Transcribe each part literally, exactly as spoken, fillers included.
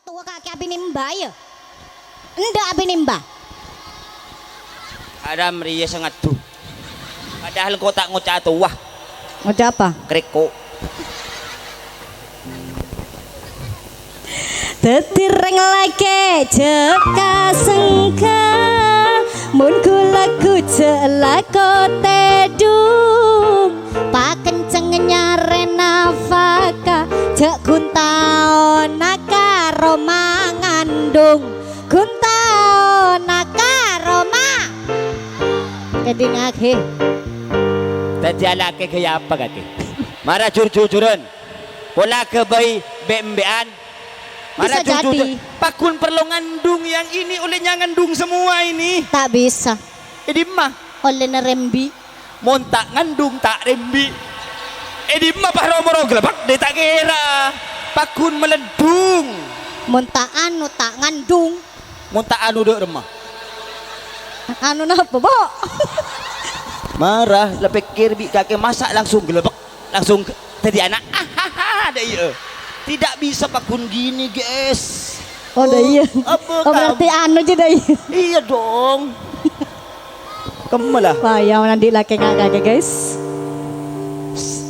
Towa kakè abinè emba, yâ? Endâ' abinè emba. Haram rèya sè ngaddu. Padahal engko' ta' ngoca' towa. Ngoca' apa? Krèko'. Dhâddhi rèng lakè jhâ' kasengka, mon ghu-lagghu jhâ' lako tèdhung. Pakenceng nyarè nafaka, jhâ' ghun taona karo mangandung. Ghun taona karo ma-, kèdingngaghi. Dhâddhi alakè ghâyâ apa, kakè? Mara jur-jujuran. Pola ghâbây bè'-embè'an. Mara Bisa jur-jujuran. Jadi. Pagghun parlo ngandung yang ini olehnya ngandung semua ini. Tak bisa. È dimma? Ollèna rembi'. Mon ta' ngandung, ta' rembi'. È dimma pas ro-moro ghâlâbâk, dâ' ta' kèra. Pagghun maleddhung. Mon ta' anu, ta' ngandung. Mon ta' anu dâ' remma. Anu napa, Bo'? Mara, la pèkkèr bi' kakè masa' langsung ghâlâbâk, langsung dhâddhi ana'. Dâ' iyâ. Tidak bisa pagghun gini, guys. Oh, dâ' iyâ. Apa Oh, berarti kamu? Anu jâ dâ' iyâ. Iya dong. Kemma la. Wah, ya, nanti laki ngakak, guys.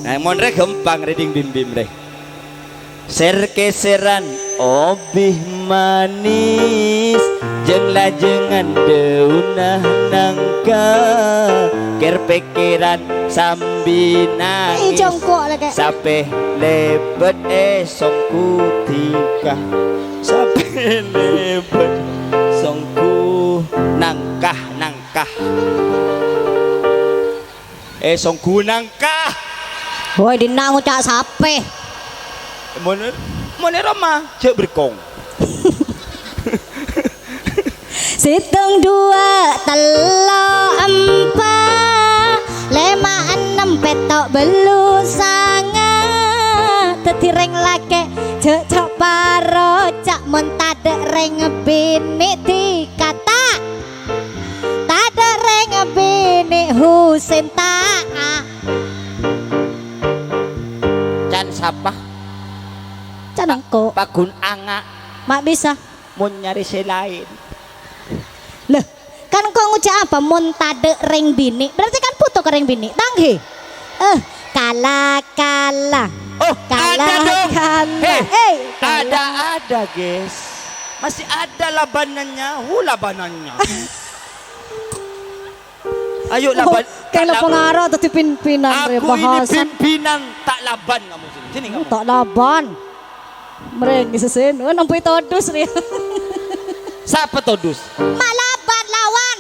Nah, mon rè ghâmpang rè ding bim-bim rè. Sèr-kèsèran obi manis, jeng-lajengan dâunna nangka, kèr-pèkkèran sambi nangis. Ih, jongkok lagi. Sapè lèbât è songku dhika, sapè lèbât songku nangka, nangka. È songku nangka. Woi, dinna' ngoca' sapè. Mon, mon è roma, jhâ' berkong. Sèttong, duwâ', tello', empa', lèma', ennem, pètto', bâllu', sanga'. Dhâddhi rèng lakè', jhâ', jhâ' paroca', mon tadâ' rèng binè' dhika ta'. Tadâ' rèng binè' Husin ta'a. Can sapa? Can engko'. Paggun anga'. Ma' bisa. Mon nyarè sè laèn. Lè, kan engko' ngoca' apa? Mon tadâ' rèng binè', berarti kan buto ka rèng binè'. Tangghâ. Eh, kala, kala. Oh, kala, ada dong. Kala. Hei, eh, kala. Ada, ada, guys. Masih ada labanannya. Hu, labanannya. Ayo, oh, laban, kayak tak lab-, pengarah atau pimpinan, aku ini bahasa pimpinan, tak laban kamu sini. Sini kamu. Tak laban. Mereng, Sen. Oh, nampai todus, Ri. Siapa todus? Ma' laban, lawan.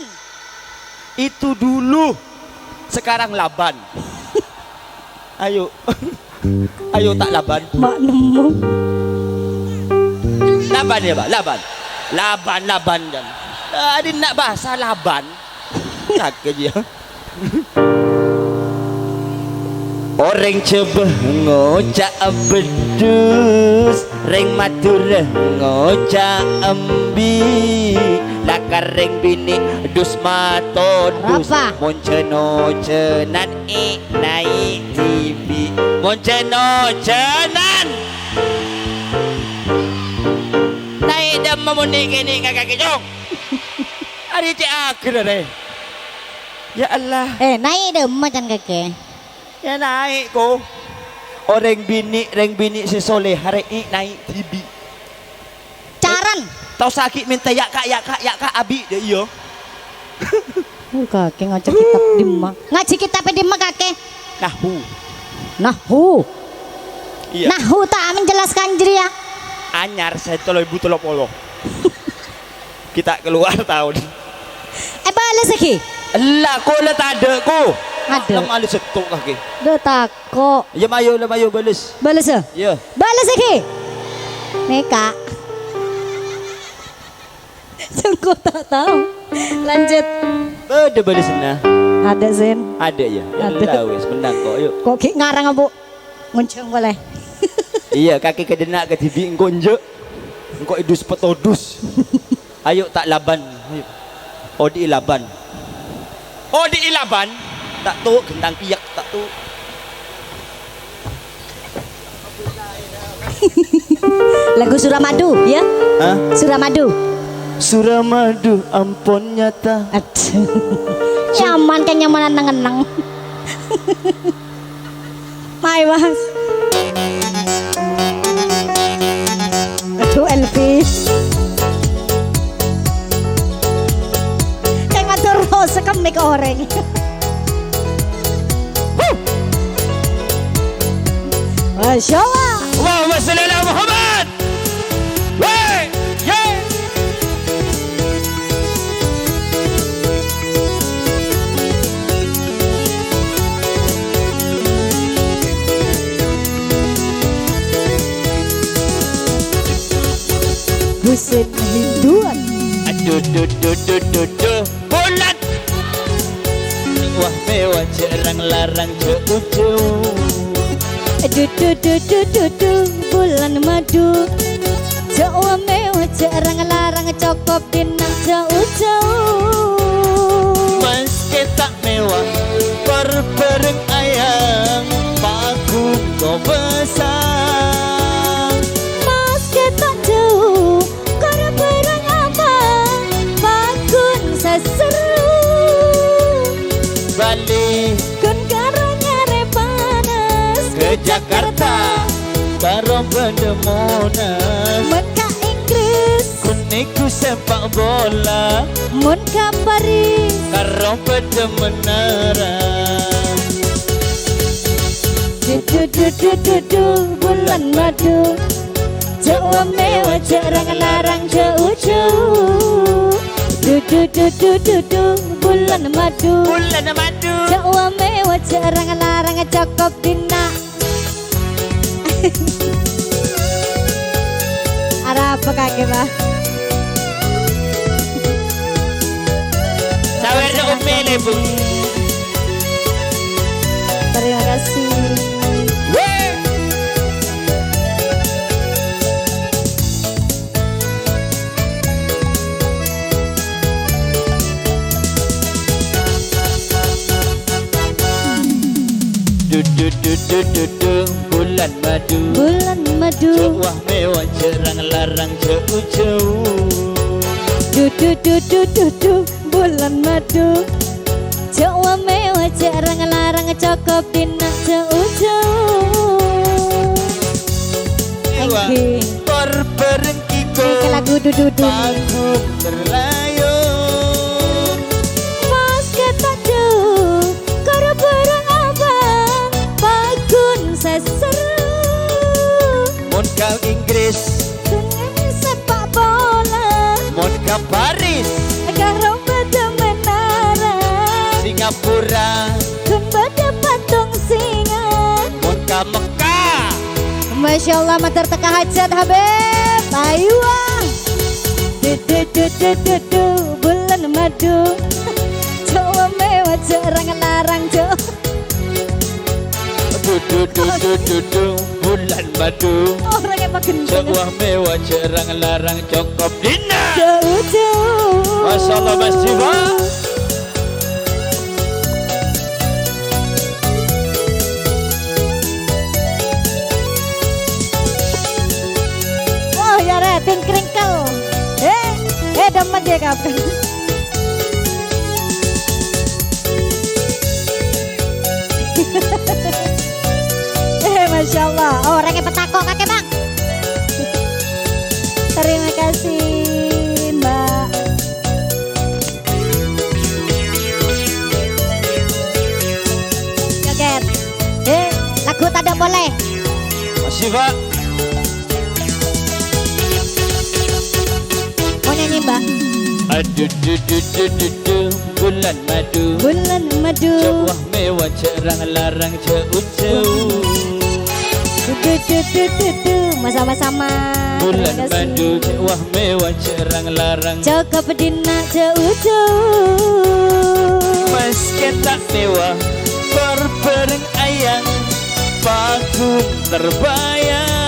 Itu dulu. Sekarang laban. Ayo. Ayo, tak laban. Ma' nemmo. Laban ya, Pak, laban. Laban, laban, kan. Tadi nak bahasa laban. Kagak ya. Orèng Jhâbâ ngoca' beddhus, rèng Madhurâ ngoca' embi', lakar rèng binè' dus matodus. Arapa? Mon jhân-ojhânan è naè' dhibi', mon jhân-ojhânan. Naè' dâmma mon nè'-kènè' ka kakè, Cong? Arè cè' aghâr arè. Ya Allah. Eh, naè' dâmma can kakè? Ya naè', ko. Orèng binè', rèng binè' sè soleh, arè è naè' dhibi'. Caran. Tao sakè' mènta ya, Kak, ya, Kak, ya, Kak, abi', ya, iya. Oh, kakè ngaca kitab dimma? Ngajhi kitab è dimma, kakè? Nahwu. Nahwu. Iya. Nahwu ta' menjelaskan jârèya. Anyar, sè tello èbu tello polo. Kita keluar tahun. Eh, bales lagi. Ella, ko la tadâ', ko. Adâ'. Lem alis setok lagi. Dâ' tako'. Ya, mayo, la mayo, bales. Bales, ya? Iya. Bales lagi. Nih, Kak. Sengko tak tahu. Lanjut. Bâdâ bâlâsânna. Adâ', Zin. Adâ', ya? Adâ'. Ella, wis, menang kok. Yuk. Kok ghi' ngarang, Bu? Ngonjhâng polè. Iya, kakè kadhâna' kadhibi' engko' enjâ'. Engko' èdus petodus. Ayo, tak laban. Ayo. Odi'i laban. Odi'i laban. Tak tu', ghentang piyek, tak tu'. Lagu Suramadu, ya. Hah? Suramadu. Suramadu ampon nyata. Aduh. Nyaman, kenyamanan neng-enneng. Mai, Mas. Aduh, Elvi. Kayak matur rasa kemik oreng. Huh. Masya Allah. Allahumma sholli ala Muhammad. Woi, ye. Musim rinduan. Aduh, duh, duh, duh, duh, duh. Bulan. Wah, mewah, jhâ' rang-larang, jhâ' ujâu. Du, du, du, du, du, du, bulan madu. Jhâ' wah mewah, jhâ' rang-larang, cokop dinna', jhâ' ujâu. Maskè ta' mewah, kor bhâreng ayang, paghun kobâsa. Maskè ta' jâu, kor bhâreng abang, paghun sè serru. Bali. Ghun karo nyarè panas. Ka Jakarta. Karo bâdâ Monas. Mon ka Inggris. Ghun nèko sepak bola. Mon ka Paris. Karo bâdâ menara. Du, du, du, du, du, du, bulan madu. Jhâ' wah mewah, jhâ' rang-larang, jhâ' ujâu. Du, du, du, du, du, du, bulan madu. Bulan madu. Jhâ' wah mewah, jhâ' rang-larang, cokop dinna'. Arapa kakè, Pak? Sawer cokop mele, Bu. Terima kasih. Du, du, du, du, du, du, bulan madu. Bulan madu. Jhâ' wah mewah, jhâ' rang-larang, jhâ' ujâu. Du, du, du, du, du, du, bulan madu. Jhâ' wah mewah, jhâ' rang-larang, cokop dinna', jhâ' ujâu. Mewah. Engghi. Kor bhâreng kiko. Nèka lagu du-du-du. Paghun terlayung. Maskè ta' jâu, kor bhâreng abang, paghun sè serru. Mon ka Inggris. Ghun sepak bola. Mon ka Paris. Karo bâdâ menara. Singapura. Ghun bâdâ patung singa. Mon ka Mekkah. Masya Allah, mator tekka hajat, Habib. Ayo, ah. Du, du, du, du, du, du, bulan madu. Jhâ' wah mewah, jhâ' rang-larang, jhâ'. Du, du, du, du, du, du, bulan madu. Orangnya makin jhâ' wah mewah, jhâ' rang-larang, cokop dinna'. Jhâ' ujâu. Masya Allah, Mas Jiwa. Oh, ya, Re, ting kringkel. Eh, eh, demen dia, Kap. Eh, Masya Allah. Oh, orangnya petako kakek, Bang. Terima kasih, Mbak. Joget. Eh, lagu tadâ' polè. Masih, Pak. Mau nyanyi, Mbak? Aduh, duh, duh, duh, duh, duh, bulan madu. Bulan madu. Jhâ' wah mewah, jhâ' rang-larang, jhâ' ujâu. Du, du, du, du, du, du. Sama-sama. Bulan madu, jhâ' wah mewah, jhâ' rang-larang. Cokop dinna' jhâ' ujâu. Maskè ta' mewah, bâr-bâreng ayang, paghun terbayang.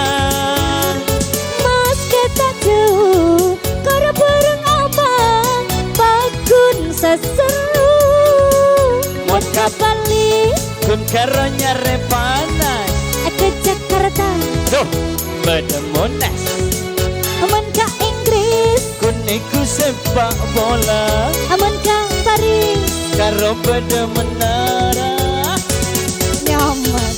Maskè ta' jhâu, kor bâreng abang, paghun sasèru. Mon ka Bali, ghun karo nyarè panas. Ka Jakarta. Duh, bâdâ Monas. Mon ka Ing- Èngghu sepak bola. Aman ka Paris. Karo bâdâ menara. Nyaman.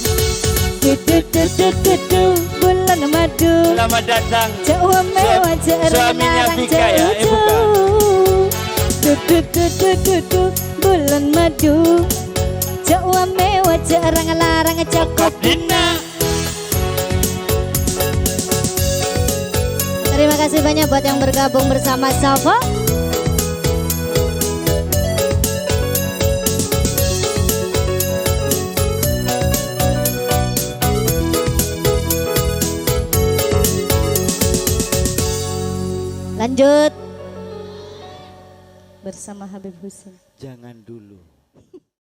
Du, du, du, du, du, du, bulan madu. Selamat datang. Jhâ' wa-mèwa, jhâ' suaminya rang-larang, Vika ya, jhâ' eh, bukan. Du, du, du, du, du, du, bulan madu. Jhâ' wa-mèwa, jhâ' rang-larang, cokop. Cokop dinna'. Terima kasih banyak buat yang bergabung bersama Sapa. Lanjut bersama Habib Husin. Jangan dulu.